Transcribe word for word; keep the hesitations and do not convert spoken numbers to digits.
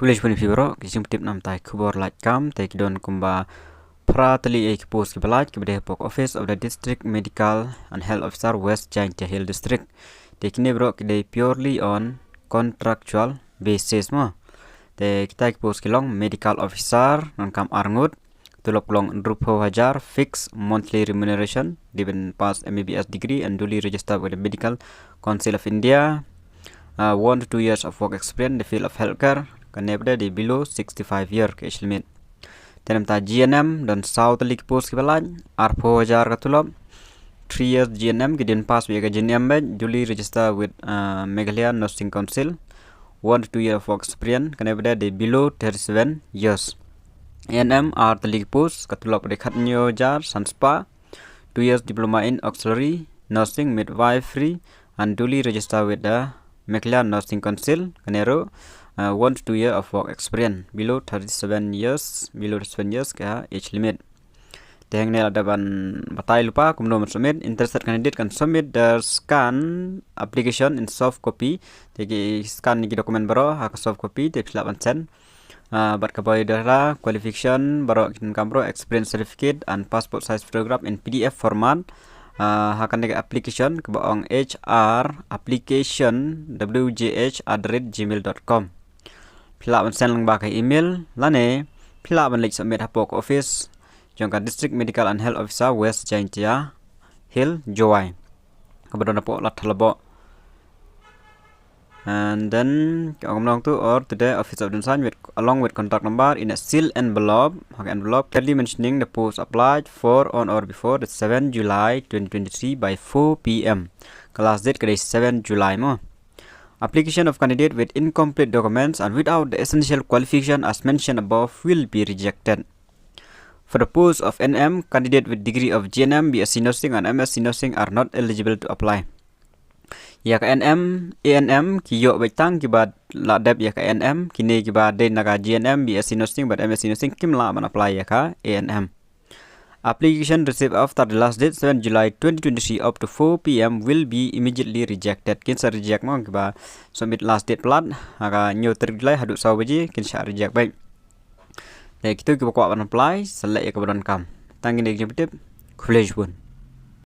Khublei shibun ïa phi baroh, ki jingpyntip namar ki khubor lait kam, te ki don kumba phra tylli ki post kiba lait, kiba dei hapoh Office of the District Medical and Health Officer, West Jaintia Hills District. Te kine baroh ki dei purely on contractual basis mo. Te kita ki post ki long medical officer, donkam arngut, tulop ki long hynriewphew hajar, fixed monthly remuneration, dei ban pass M B B S degree and duly registered with the Medical Council of India. Uh, one to two years of work experience in the field of healthcare, kane pat de below sixty-five year ka age limit. Te namar G N M, don saw tylli ki post kiba lait, arphew hajar ka tulop, three years G N M, ki dei ban pass bad ka G N M bad, duly registered with, uh, Meghalaya Nursing Council, one to two year of work experience, kane pat de below thirty-seven years. A N M, ar tylli ki post, ka tulop de khathynñiew hajar san spah, two years diploma in auxiliary nursing, midwifery, and duly registered with the Meghalaya Nursing Council, kane ruh, uh, one to two year of work experience, below thirty-seven years, below thirty-seven years ka age limit. Te hangne la dep ban batai lypa kumno ban submit. Interested candidate kan submit the scan application in soft copy. Te ki scan ïa ki document baroh ha ka soft copy, te phi lah ban send. Ah, bad ka biodata, qualification baroh ki donkam baroh, experience certificate and passport size photograph in P D F format. Ah, ha kane ka application kaba ong H R application W J H at the rate gmail dot com. Phi lah ban send lyngba ka email lane phi lah ban leit submit hapoh ka office jong ka District Medical and Health Officer, West Jaintia Hills, Jowai, kaba don hapoh Lad Thalbaw. And then, ka ong kumno to, or to the office of Dunsain with, along with contact number in a sealed envelope, ha ka envelope, clearly mentioning the post applied for on or before the seventh July twenty twenty-three by four P M. Ka last date ka dei seven July mo. Application of candidate with incomplete documents and without the essential qualification as mentioned above will be rejected. For the post of N M, candidate with degree of G N M, B S C Nursing and M S C Nursing are not eligible to apply. Ïa ka N M, A N M, ki ïoh beit tang kiba la dep ïa ka N M, kine kiba dei na ka G N M, B S C Nursing bad M S C Nursing kim lah ban apply ïa ka A N M. Application received after the last date, seven July twenty twenty-three, up to four P M will be immediately rejected. Kin sa reject mo, kiba submit last date palat ha ka hynñiew tarik July haduh saw baje, kin sa reject beit. Te kito kiba kwah ban apply, sa leh ïa kaba donkam. Tang kine ki jingpyntip. Khublei shibun.